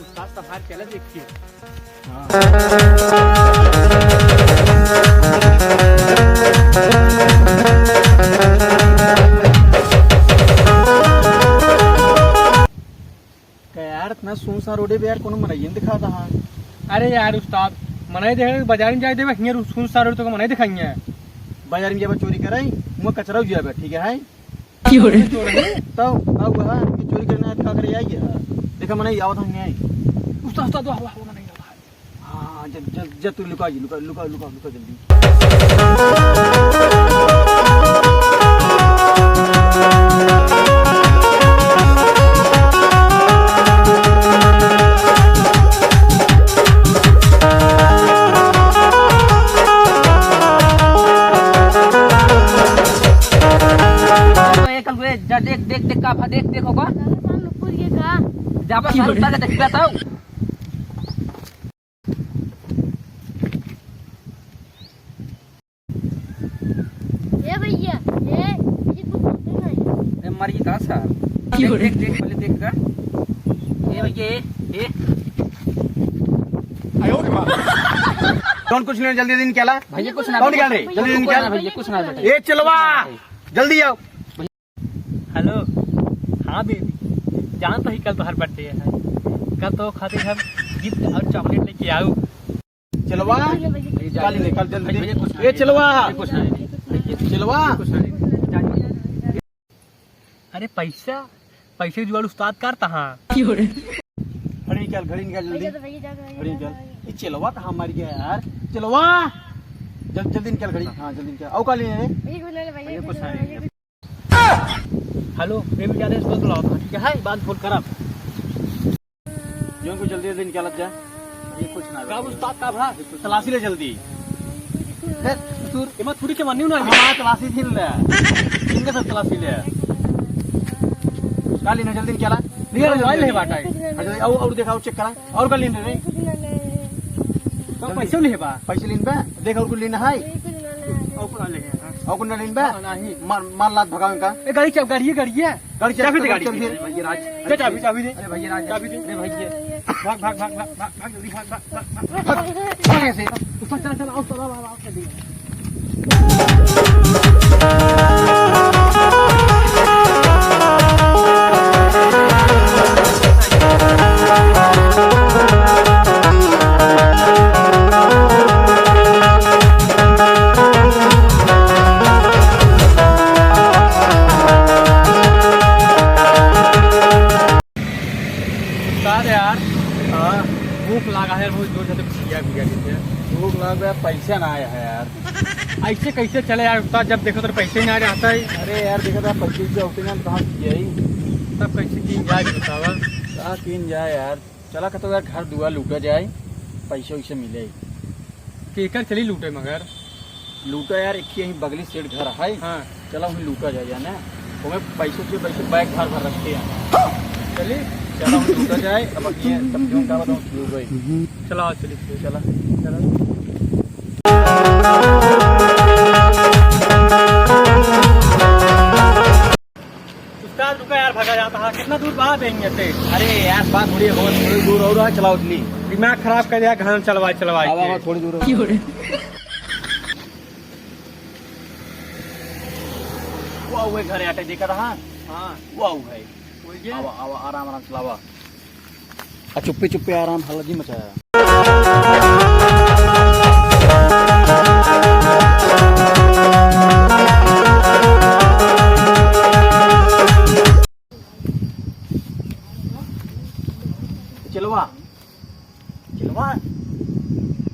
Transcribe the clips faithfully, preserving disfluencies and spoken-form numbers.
उस्ताद संभाल के ला देखिए। का यार, इतना सुनसान रोडे पे यार, कोनो मनइयन दिखाता है। अरे यार उस्ताद, मनई देखे बाजार में जाए देबे, हियाँ सुनसान रोड तो मनई दिखाइए। बाजार में जाबे चोरी करे, मुँह कचरा हो जाबे, ठीक है? क्यों रे? तो अब वहाँ की चोरी करना है, का करे आई है? देखा मनई आवत हम नहीं। उस्ताद, उस्ताद, वाह, वाह, वाह, मनई, वाह। हाँ, जब, जब, जब तू लुका जी, लुका, लुका, लुका, लुका जल्दी। ए, कल हुए, जा देख, देख, देख, का भा, देख, देख, होगा। ऊपर ये का? जाबा, साल उठा के देखबे, तब। ए भैया, ए, ये कुछ होते नहीं। ए, मर गई का सार? क्यों रे? देख, देख, देख, पहले देख का। ए भैया, ए, ए। कौन कुछ नहीं, जल्दी दिन क्या ला? भैया, कुछ ना कौन बेटा। निकाल रहे? जल्दी दिन कुछ क्या ना ला? भैया, कुछ ना बेटा। ए, चलवा, जल्दी आओ। हेलो, हाँ बेबी, जानत ही कल तोहर बर्थडे है, कल तो खातिर हम गिफ्ट और चॉकलेट लेके आऊ। चलवा, भैया, भैया, काल ही निकाल, जल्दी भैया, दे। कुछ ना, ये चलवा। भैया, कुछ ना, भैया, चलवा। कुछ ना, भैया, जान। अरे पैसा, पैसे जुगाड़ उस्ताद करता हाँ। घड़ी निकाल, घड़ी निकाल जल्दी। भैया, तो भैया, जाओ, भैया, घड़ी जाओ, निकाल। भैया। ये चलवा तो हमारी है यार, चलवा। जल्दी, जल्दी निकाल घड़ी। हाँ, जल्दी निकाल। आओ काल ही है। भैया, कुछ ना, भैया, भैया, कुछ कुछ ना, ना, भैया। भैया। हेलो, प्रेम ज्ञानेश बोल रहा था, ठीक है, बाद फोन करब। जो को जल्दी जल्दी निकालत जा। ये कुछ ना का उस्ताद का भा? तलाशी ले जल्दी। हे, ससुर। एमा थोड़ी के मान्यू ना है। हमारा तलाशी थी ले। इनके सब तलाशी ले। का लेना जल्दी निकाला। निकाल मोबाइल जल्दी। है बाटा है। अच्छा, और, और देखा, और चेक करा। और का लेना रे? तो पैसे नहीं है बा। पैसे लेन बा। देख, और कुछ लेना है? और कुछ ना लेना है। और कुछ ना लेन बा? हाँ, नहीं। मार, मार लात भगावे का। ए, गाड़ी चाबी, गाड़ी है, गाड़ी है। गाड़ी चाबी दे, चाबी, गाड़ी चाबी दे। दे। भैया राज। दे चाबी, चाबी दे। अरे भैया राज। चाबी दे। अरे भैया। भाग, भाग, भाग, जल्दी भाग, भाग, भाग, भाग। भाग, भाग ऐसे। ऊपर चला, चला, आओ, चला, आओ, आओ, चलिए। उस्ताद यार, हाँ। भूख लागा है बहुत जोर से, तो खिया पिया देते हैं। भूख लागा है, पैसा ना आया है यार। ऐसे कैसे चले यार उस्ताद, जब देखो तो पैसे ही ना रहता है। अरे यार, देखो तो पैसे से होते ना, कहाँ से आई? तब कैसे कीन जाए बतावा? कहाँ कीन जाए यार? चला कहते यार, घर दुआ लूटा जाए, पैसे वैसे मिले। केकर चली लूटे मगर? लूटा यार, एक ही यहीं बगली सेठ घर है। हाँ। चला वहीं लूटा जाए, जाने। ओमे पैसे से पैसे बैग भर भर रखते हैं। चली? चला वहीं लूटा जाए, अब ये तब क्यों का बताऊँ, लूट गई। चला, चली, चली। चला। चला। उस्ताद रुका यार, भगा जाता है। कितना दूर बा देंगे ते? अरे यार, बात थोड़ी हो, थोड़ी दूर और है, चलाओ जल्दी। दिमाग खराब कर दिया, घन चलवाए, चलवाए आवा, के। आवा, थोड़ी दूर है। क्यों रे? वो हुए घर आटे देखा था, हाँ? हाँ। वो हुए। वही है। आवा, आवा, आराम, आराम चलावा। आ चुप्पे चुप्पे आराम हल्ला जी मचाया। चलवा, चलवा,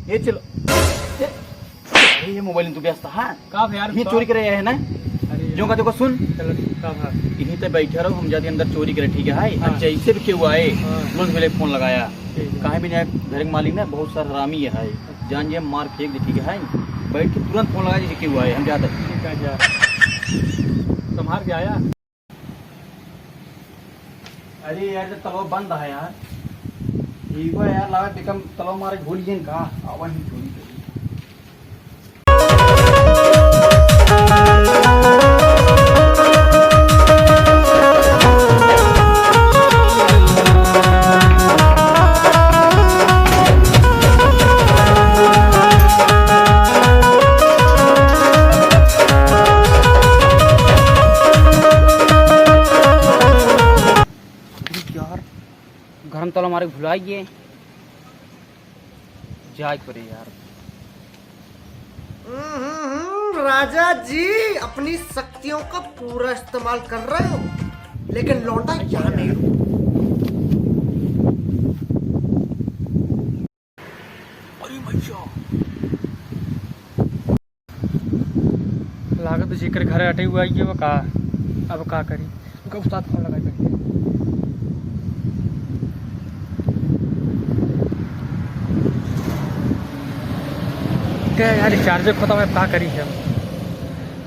ये चलो, ये, अरे ये मोबाइल तू व्यस्त है? का भा यार, ये का? चोरी करे आए हैं ना? अरे जो का देखो सुन। चलो, का भा? यहीं ते बैठे रहो, हम जाते अंदर चोरी करे, ठीक है? हाँ। अच्छा, इससे भी क्यों आए? हाँ। तुरंत मेरे फोन लगाया। ठीक है। काहे भी नहीं आए, घर के मालिक ना बहुत सारा हरामी है, जान जे मार फेंक दे, ठीक है? बैठ के तुरंत फोन लगाया, जैसे क्यों आए, हम जाते हैं। ठीक है, जा। संभाल के आया। अरे यार, जब तलवा बंद है यार। ठीक है यार, लावे बेकम तलवा मारे भूल गए का? आवा ही चोरी करी। धर्म तला मारे भुलाइए। जाए पड़े यार। हम्म, राजा जी अपनी शक्तियों का पूरा इस्तेमाल कर रहे हो, लेकिन लौंडा यहाँ नहीं रुका। अरे भैया, लागत जेकर घर अटे हुआ ये वो का, अब का करी? उनका उस्ताद फोन लगाई बैठे। ते यार, चार्जर खत्म है, का करी हम?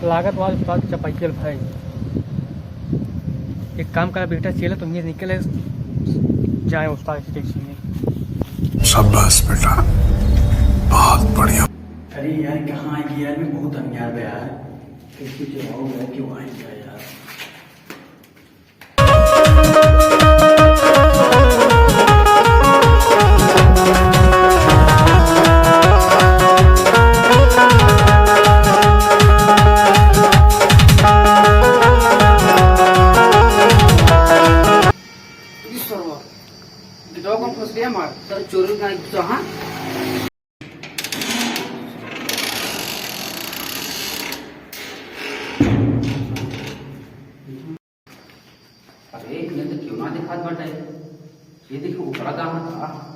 लागत वाला उस्ताद चपाइकल भाई। एक काम करा बेटा, चले तुम ये निकले जाए उस्ताद की टैक्सी में। शाबाश बेटा, बहुत बढ़िया। अरे यार, कहाँ आइगी यार, मैं बहुत अनजान बा यार। कैसे चलाओ यार, क्यों आइगी यार? ईश्वर, गिटार कौन फंस गया हमारा? सर, चोरी का गुस्सा, हाँ? अरे, ये तो क्यों ना दिखात बाटे? ये देखो, ऊपरा कहाँ था?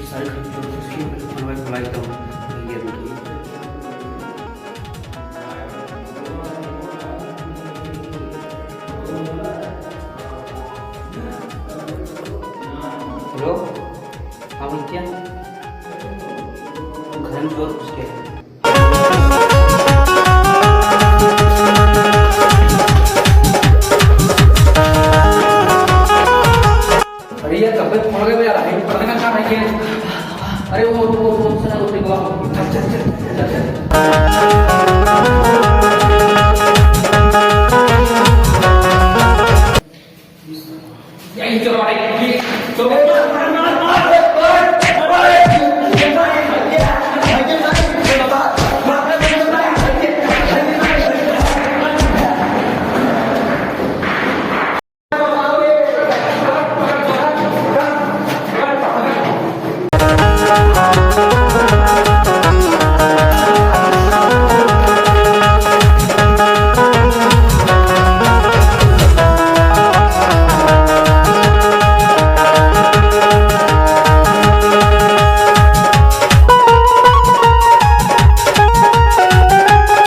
सारे खर्चे उसकी बनवाई, बनवाई दो। ये देखिए। हेलो, हाँ भैया, घर में चोर घुस गए। अरे यार, कपड़े फोड़ गए यार, अभी पता नहीं कहाँ रह गए। अरे वो, वो, वो, वो, चल, चल, चल। यही चलो, अरे, ये, चलो।